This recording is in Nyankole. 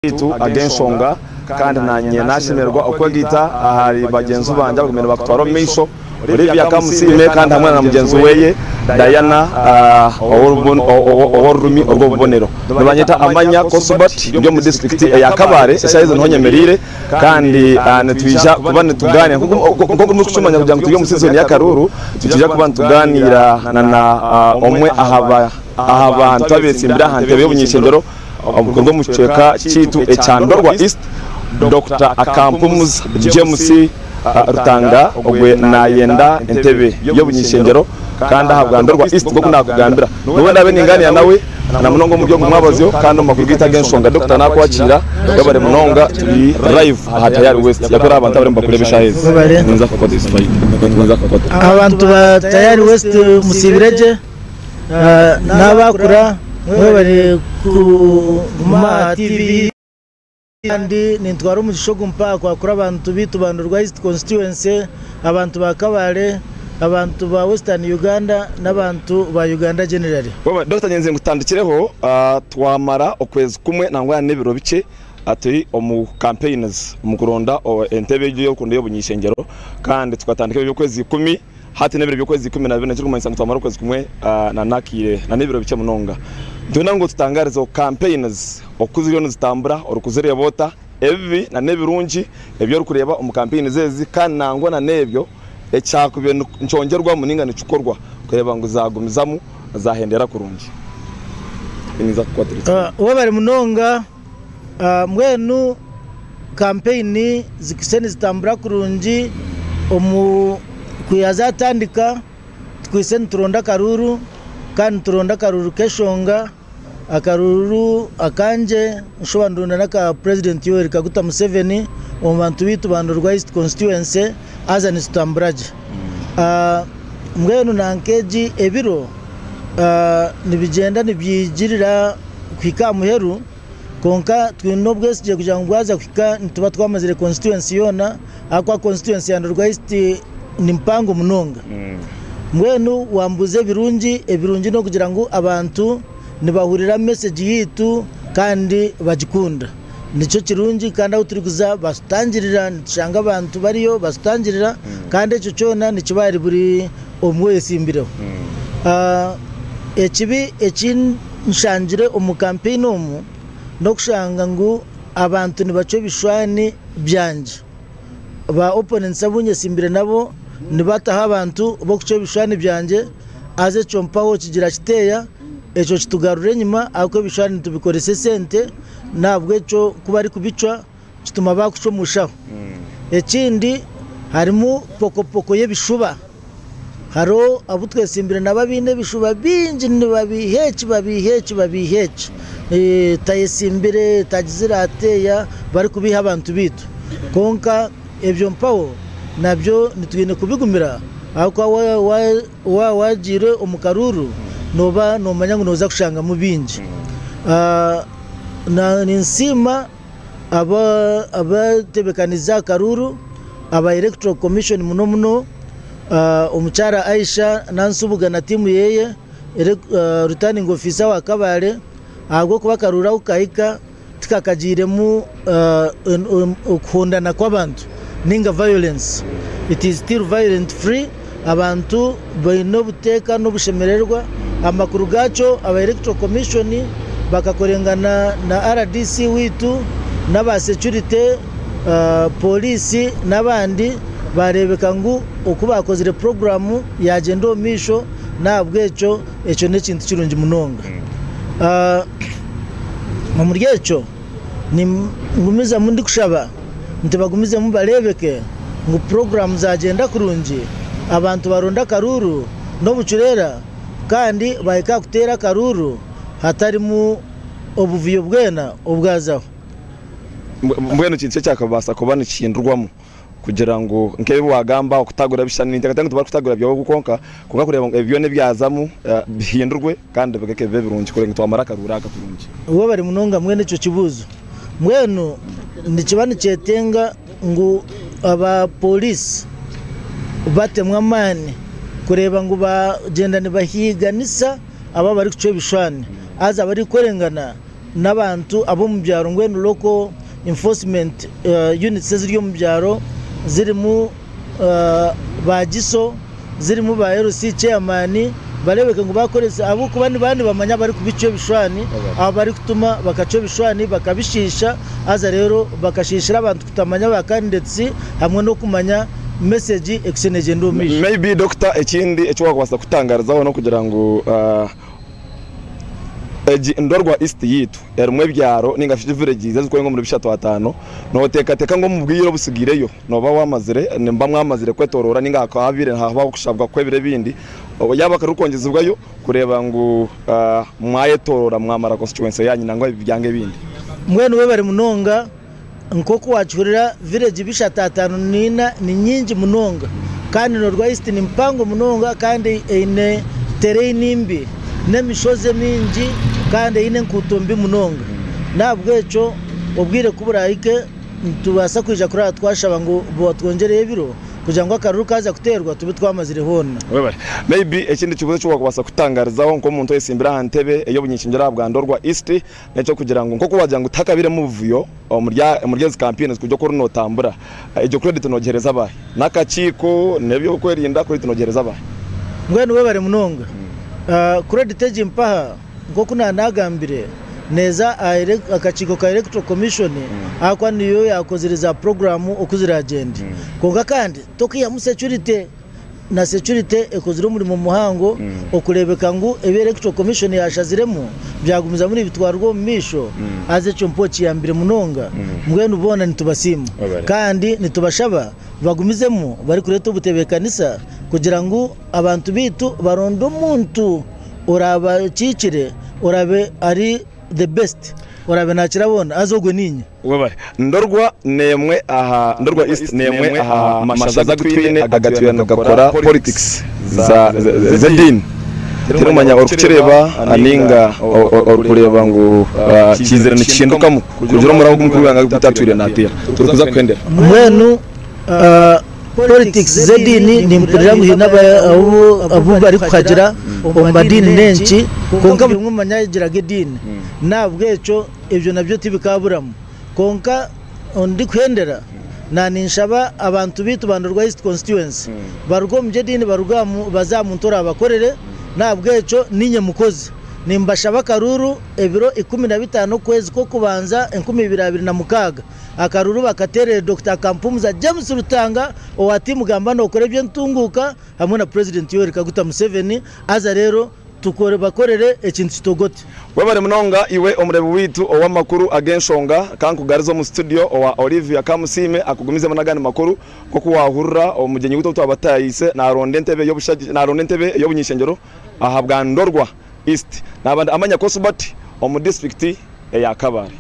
Gaitu ag'enshonga kandi nanye nashemererwa okwegaita ahari bagyenzi bangye abagumiire nibakutwara omu maisho, Olivia Kamusiime kandi hamwe na mugyenzi weye Diana ow'orurimi orw'obubonero. Nibanyeta Amanya Kosubert ndi omu disiturikiti eya Kabale eshaaha ezi niho nyemereire kandi nitwija kuba nitugaaniira nk'oku murikukimanya kugira ngu turi omu sizoni y'akaruuru nitwija kuba nitugaaniira na omwe aha bantu abetsimbire aha ntebe y'obuny'eishengyero Kuruga omu kicweka kyaitu ekya Ndorwa East, Dokita Akampumuza James Rutanga ogwe nayenda entebe y'obuny'eishengyero kandi ahabwa Ndorwa East nk'oku nakugambira niwe ndaabe ningaaniira nawe na munonga omuri ogu mwabazyo kandi omu makuru gaitu ag'enshonga. Dokita nakwakiira webare munonga turi live aha Tayari West yakora aha bantu abarimu nibakureeba eshaaha ezi. Ninza kukwata. Abantu ba Tayari West musiibire gye. N'abakura mwebare kuguma aha TV kandi nintwara omugisha ogu mpaha kwakura abantu baitu ba Ndorwa East Constituency, abantu ba Kabale, abantu ba Western Uganda n'abantu ba Uganda generally. Dokita Nyenzi nkutandikireho twamara okwezi kumwe nangwa n'ebiro bikye turi omu campaigns omu kuronda entebe egyo ey'orikwenda ey'obuny'eishengyero kandi tukatandika eby'okwezi ikumi. Hati n'ebiro by'okwezi 14, ekirikumanyisa ngu twamara okwezi kumwe na n'akaire na n'ebiro bikye munonga. Nitwenda ngu otutangarize campaigns oku ziriyo nizitambura, orikuzireeba ota, ebibi na n'ebirungi ebi orikureeba omu campaigns ezi kandi nangwa na n'ebyo ekyakubaire nikyongyerwamu ninga nikikorwa kureeba ngu zagumizamu zahendera kurungi. Ninza kukukwatira. Webare munonga. Mbwenu kampeyini zikwaitse nizitambura kurungi omu kwiha zatandika tukwaitse nituronda akaruuru kandi nituronda akaruuru k'eshonga, akaruuru akangye nshuba ndonda n'aka purezidenti Yoweri Kaguta Museveni omu bantu baitu ba Ndorwa East constituency haza nizitambura gye. Mbwenu nanka egi ebiro nibigyenda nibyigirira kuhika aha muheru. Kwonka twine obwesigye kugira ngu bwaza kuhika nituba twamazire constituency yoona ahakuba constituency ya Ndorwa East ni mpango munonga. Mbwenu wambuuza ebirungi, ebirungi n'okugira ngu abantu nibahurira message yaitu kandi bagikunda. Nikyo kirungi kandi ahu turikuza batutangirira nitushanga abantu bariyo batutangirira kandi ekyo kyona nikiba ahari buri omwe oyesimbireho. Ekibi eki nshangire omu kampeyini omu n'okushanga ngu abantu nibacwa ebishushani byangye. Ba opponents abu nyesimbire nabo nibataho abantu b'okucwa ebishushani byangye haza ekyo mpaho kigira kiteeya, ekyo kitugarura enyima ahabw'okuba ebishushani nitubikoresa esente n'ahabw'ekyo ku barikubicwa kituma baakucwa omu nshaho. Ekindi harimu pokopoko y'ebishuba. Hariho abu twesimbire nabo abaine ebishuba bingi nibabeiha eki babeiha eki babeiha eki. Tayesimbire, tagizire ateeya barikubeiha abantu baitu. Kwonka ebyo mpaho nabyo nitwine kubigumira ahabw'okuba waaba waagiire omu karuuru nooba noomanya ngu nooza kushangamu bingi. Ninsiima Abatebeekanize akaruuru aba Electoral Commission muno muno omukyara Aisha Nansubuga na tiimu yeye, Returning Officer wa Kabale ahabw'okuba akaruuru ahu kahika tikakagiiremu okuhondana kw'abantu ninga violence. It is still violent free, abantu baine obuteeka n'obushemererwa. Amakuru gaakyo aba Electoral Commission bakakorengana na rdc waitu n'aba security, pooriisi n'abandi baareebeka ngu oku baakozire puroguraamu yaagyenda omu maisho n'ahabw'ekyo ekyo n'ekintu kirungi munonga. Omuri ekyo ningumizamu ndikushaba nti bagumizemu bareebeke ngu puroguraamu zaagyenda kurungi, abantu baronda akaruuru n'obucureera kandi bahika aha kuteera akaruuru hatarimu obuvuyo bwena obwazaho. Mbwenu kintu ki ekyakabaasa kuba nikihindurwamu kugira ngu nk'ebi waagamba okutagura ebishushani, ninteekateeka ngu tibarikutagura byawe kwonka, kwonka kureeba ngu ebi byona ebyazamu bihindurwe kandi bireke bibe birungi kureeba ngu twamara akaruuru aka kurungi. Webare munonga mbwenu ekyo kibuuzo. Mbwenu nikiba nikyetenga ngu aba pooriisi batemu amaani kureeba ngu bagyenda nibahiiganisa abo abarikucwa ebishushani haza abarikukorengana. n'abantu ab'omu byaro mbwenu local enforcement units eziri omu byaro zirimu ba GISO, zirimu ba LC chairman bareebeke ngu baakoresa ahabw'okuba nibaba nibamanya abarikubicwa ebishwani abu barikutuma bakacwa ebishwani bakabishiisha haza reero bakashiishira abantu kutamanya ba candidates hamwe n'okumanya message ekutsya neegyenda omu maisho. Maybe Doctor ekindi eki wakubaasa kutangarizaho n'okugira ngu egi Ndorwa East yaitu erimu ebyaro ninga shi villages ezirikurenga omuri bishatu ataano, noteekateeka ngu omu bwire obusigaireyo nooba wamazire nimuba mwamazire kwetoroora ninga hakaba habaire nihabaho okushabwa kw'ebiro ebindi yaaba karikwongyezibwayo kureeba ngu mwayetoroora mwamara constituency yaanyu nangwa ebyanga ebindi? Mbwenu webare munonga Nk'oku waakihurira, village bishatu ataano n'ina ni nyingi munonga kandi Ndorwa East ni mpango munonga kandi eine terrain mbi n'emishozi emingi kandi eine enkuuto mbi munonga. N'ahabw'ekyo obwire ku buraahike nitubaasa kwija kurara twashaba ngu batwongyereyo ebiro kugira ngu akaruru kaaza kuteerwa tube twamazire hoona. Webare. Maybe ekindi kibuuzo eki wakubaasa kutangarizaho nk'omuntu oyesimbire aha ntebe ey'obunyishengyero aha bwa Ndorwa East N'eky'okugira ngu nk'oku waagira ngu tihakabiremu buvuyo omuri ezi kampeyini kugira oku oriyo nootambura, egyo credit noogiheereza baahi? N'akakiiko, n'eby'okwerinda, credit noogiheereza baahi? Mbwenu webare munonga. Credit egi mpaha nk'oku naanagambire neeza aha akakiiko ka Electoral Commission ahakuba niyo yaakozire za puroguraamu oku ziraagyende. Kwonka kandi tokwihamu security. Na security ekozire omurimo muhango okureebeka ngu ebi Electoral Commission yashaziremu byagumizamu nibitwarwa omu maisho haza ekyo mpoho kiyambire munonga mbwenu boona nitubasiima kandi nitubashaba bagumizemu barikureeta obutebeekanisa kugira ngu abantu baitu baronde omuntu orabakiikire orabe ari the best orabe nakira boona haza ogwe niinye. Webare. Ndorwa n'emwe aha Ndorwa East n'emwe aha mashaza agu twine agatwire nigakora politics za z'ediini. Tirikumanya orikukireeba ninga orikureeba ngu kiizire nikihindukamu kugira omuraba ogu mukuru w'eihanga ogu atwire nateera. Turikuza kuhendera. Mbwenu politics z'ediini nimpurira ngu haine abu barikuhagira omu madiini n'enki kwonka buri omwe omanya ayegiraga ediini n'ahabw'ekyo Ebyo nabyo tibikaaburamu. Kwonka ndikuhendera, naaninshaba abantu baitu ba Ndorwa East Constituency baruge omu by'ediini baruge baze aha muntu oraabakorere, n'ahabw'ekyo niinye mukozi. Nimbashaba akaruuru ebiro 15 okwezi kw'okubanza 2026. Akaruuru bakateerere Dokita Kampumuza James Rutanga owa tiimu Gamba Nookora eby'entunguuka hamwe na Purezidenti Yoweri Kaguta Museveni. Haza reero Bakorere ekintu kitogote. Webare munonga iwe omureebi waitu ow'amakuru ag'enshonga. Ka nkugarize omu studio owa Olivia Kamusiime akugumizemu n'agandi makuru. Nk'oku waahurira omugyenyi waitu ou twaba tutaayaayise naaronda entebe y'obushagiki naaronda entebe ey'obuny'eishengyero ahabwa Ndorwa East. Naaba ndi Amanya Kosubati omu disiturikiti eya Kabale.